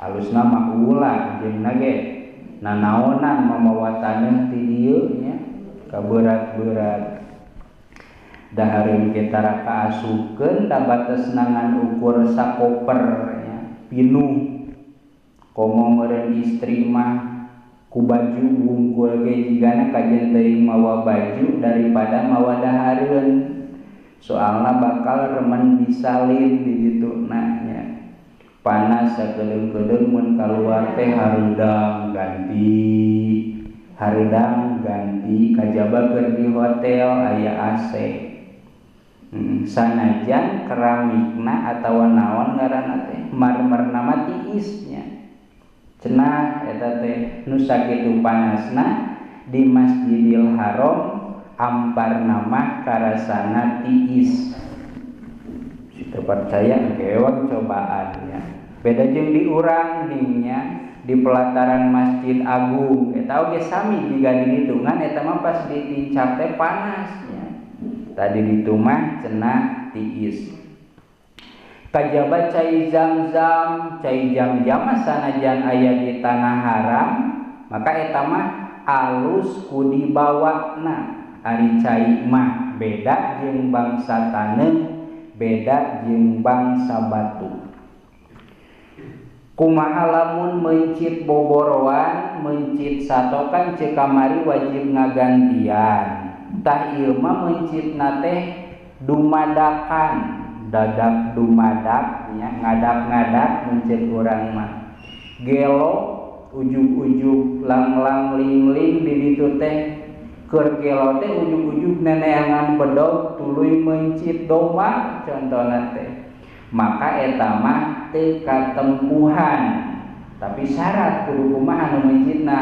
Alusna mah ulah jeung ge nanaonan mamawa taneuh ti dieu nya kaberat-berat. Dahareun ge tara kaasupkeun da batesna ngan ukur sakoper nya pinuh. Komo meureun istri mah ku baju wungkul ge jigana kajen teuing mawa baju daripada mawa dahareun. Soalna bakal remen disalin di dituna nya. Panas sakedeung-kedeung mun kaluar teh hareudang ganti kajaba keur di hotel aya AC. Sanajan keramikna atawa naon ngaranna teh marmerna mah tiis nya. Cenah eta teh nu sakitu panasna di Masjidil Haram amparna mah karasana tiis. Si teu percaya engke cobaannya. Beda jeung di urang nya di pelataran Masjid Agung eta oge sami jiga di hitungan eta mah pas ditincap teh panasnya. Tadi ditu mah cenah tiis. Kajaba cai zam-zam, cai jam-jam sanajan aya di tanah haram, maka eta mah alus ku dibawana. Ari cai mah beda jeung bangsa taneuh, beda jeung bangsa batu. Kumaha lamun meuncit boboroan, meuncit satokan ceuk kamari wajib ngagantian. Tah ieu mah meuncitna teh dumadakan. Dadak dumadak nya ngadak-ngadak meuncit urang mah gelo ujug-ujug lang-lang ling-ling di ditu teh keur gelo teh ujug-ujug neneangan bedog tuluy meuncit domba contona teh maka eta mah teu katempuhan tapi syarat kudu kumaha nu meuncitna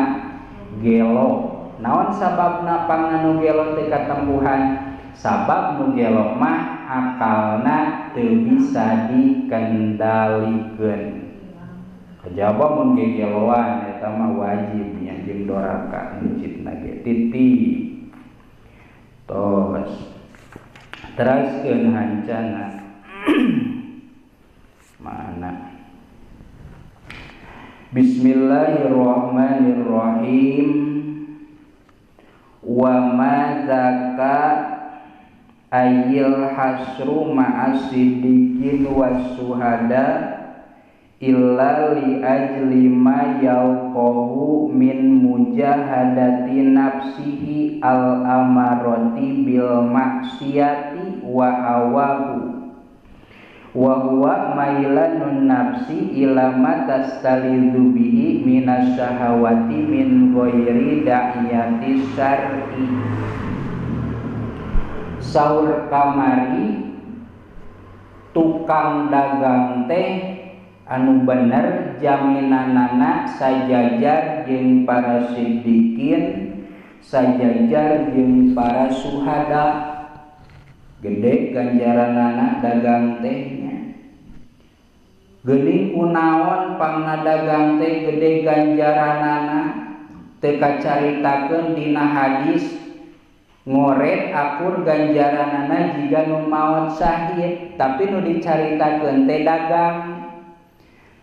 gelo naon sababna pangna nu gelo teu katempuhan sabab nu gelo mah akalna teu bisa dikendalikeun. Kajaba mun gegeloan eta mah wajib nya jeung doraka meuncitna ge titi. Tos. Teraskeun hancana. Mana? Bismillahirrahmanirrahim. Wa ma dzaka ayil hasru ma'asidikin wasuhada illa li ajli ma yalqahu min mujahadati nafsihi al amarati bil maksiati wa hawahu wa huwa mailanun nafsi ila ma tastalizu bihi minasyahawati min ghairi da'iyati syar'i. Saur kamari tukang dagang teh anu bener jaminanana sajajar jeung para siddiqin, sajajar jeung para suhada. Gede ganjaranana dagang teh nya. Geuning kunaon pangna dagang teh gede ganjaranana teu kacaritakeun dina hadis ngoret akur ganjaranana jiga nu maot syahid, tapi nu dicaritakeun teh dagang.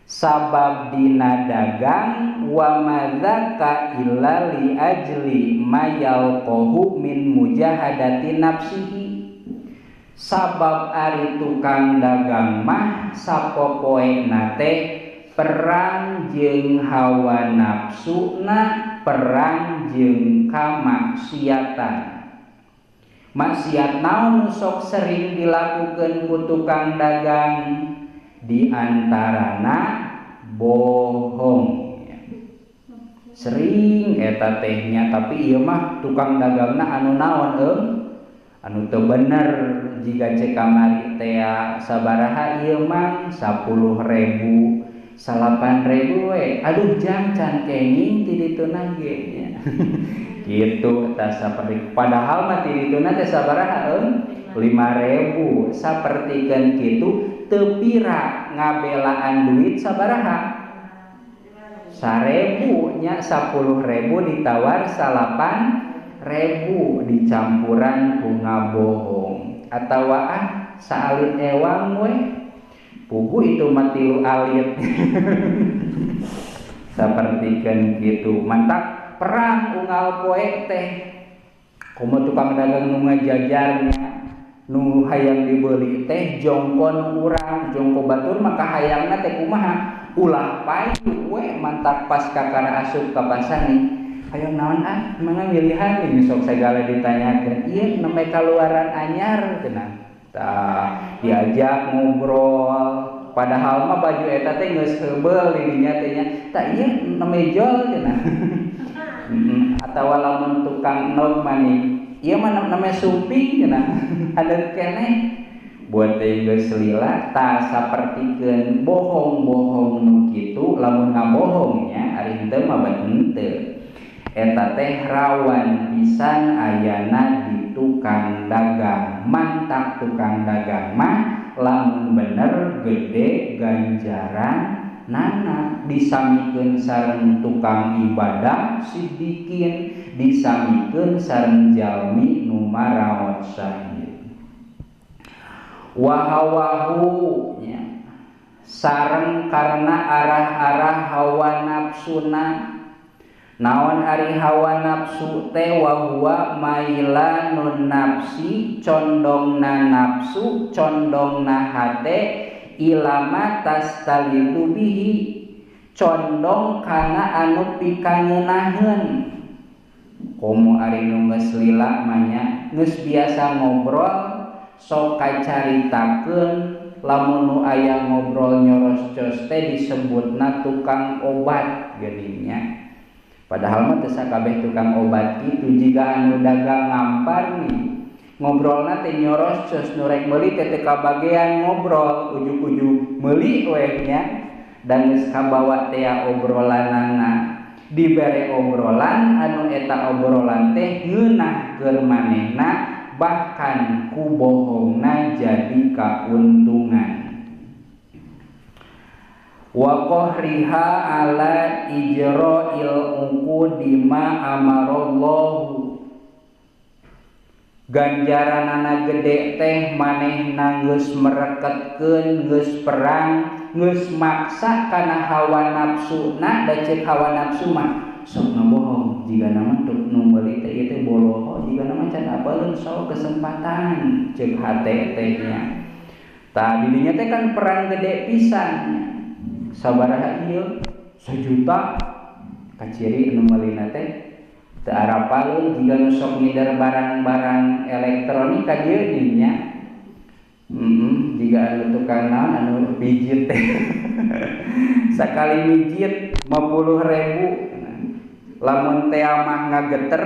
Sabab dina dagang wa madzaka illa li ajli mayalqahu min mujahadati nafsihi. Sabab ari tukang dagang mah sapopoena teh perang jeung hawa nafsuna, perang jeung kamaksiatan. Maksiat naon nu sok sering dilakukeun ku tukang dagang? Di antarana bohong. Sering eta tehnya, tapi ieu mah tukang dagangna anu naon anu teu bener jiga cek kamari teh sabaraha ieu mah 10.000 8.000 we. Aduh jang can kenging ti dituna ge nya. Gitu eta saperti padahal mah ti dituna teh sabaraha 5.000 sapertikeun kitu teu pira ngabelaan duit sabaraha 1.000 nya 10.000 ditawar 8.000 dicampuran ku ngabohong atawa ah saalit ewang we pugu itu mah 3 alit. Sapertikeun kitu mantak perang unggal poe teh komo tukang dagang nu ngajajarnya nu hayang dibeli teh jongkon urang jongko batur maka hayangna teh kumaha ulah payu we mantak pas kakara asup ka pasar nih hayang naon ah mangga milihan nih sok segala ditanyakeun ieu nembe kaluaran anyar cenah tah diajak ngobrol padahal mah baju eta teh geus heubeul di dinya teh nya tah ieu nembe jol cenah atawa lamun tukang nog mah nih ieu mah namanya sumping cenah hadeut keneh buat teh geus lila tah sapertikeun bohong-bohong nu kitu lamun ngabohongnya ari henteu mah bet henteu eta teh rawan pisan ayana di tukang dagang mantak tukang dagang mah lamun bener gede ganjaran nana disamikeun sareng tukang ibadah sidikin disamikeun sareng jalmi nu maraot syahid wa hawahu nya sareng karena arah-arah hawa nafsuna naon ari hawa nafsu teh wa huwa mailanun nafsi condongna nafsu condongna hate ilama tastalidu bihi condong kana anu pikangeunaheun komo ari nu geus lila mah nya geus biasa ngobrol sok kacaritakeun lamun nu aya ngobrol nyoroscos teh disebutna tukang obat geuning nya padahal mah teu sakabeh tukang obat kitu jiga anu dagang ngampar nih ngobrolna teh nyoroscos nu rek meuli teh teu kabagean ngobrol ujug-ujug meuli we nya dan geus kabawa teh obrolanana dibere obrolan anu eta obrolan teh ngeunah keur manehna bahkan ku bohongna jadi kauntungan wa qahriha ala ijra'il uqudi ma amarallahu ganjaranana gede teh manehna geus mereketkeun geus perang geus maksa kana hawa nafsuna da ceuk hawa nafsu mah sok ngabohong jigana mah nu meuli teh ieu teh boloho jigana mah can apaleun sok kesempatan ceuk hate teh nya tah di dinya teh kan perang gede pisan sabaraha ieu 1 juta kaciri nu meulina teh teu arapaleun jiga nu sok ngider barang-barang elektronik ka dieu nya jiga anu tukang naon anu pijit teh sakali mijit 50.000 lamun teh mah ngageter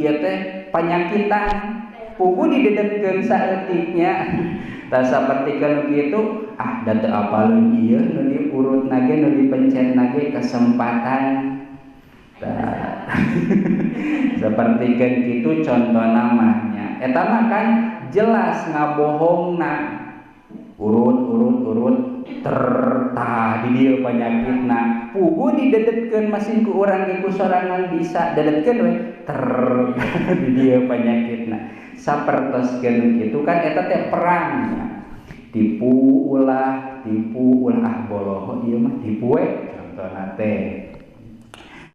ieu teh panyakitan pugu didedetkeun saeutiknya tah sapertikeun kitu ah da teu apaleun ieu nu diurutna ge nu dipencetna ge kesempatan tah sapertikeun kitu contohna mah nya eta mah kan jelas ngabohongna urut urut urut ter tah di dieu panyakitna pugu didedetkeun masih ku urang ge ku sorangan bisa dedetkeun we ter di dieu panyakitna sapertoskeun kitu kan eta teh perang tipu ulah ah boloho ieu mah tipu we contohna teh.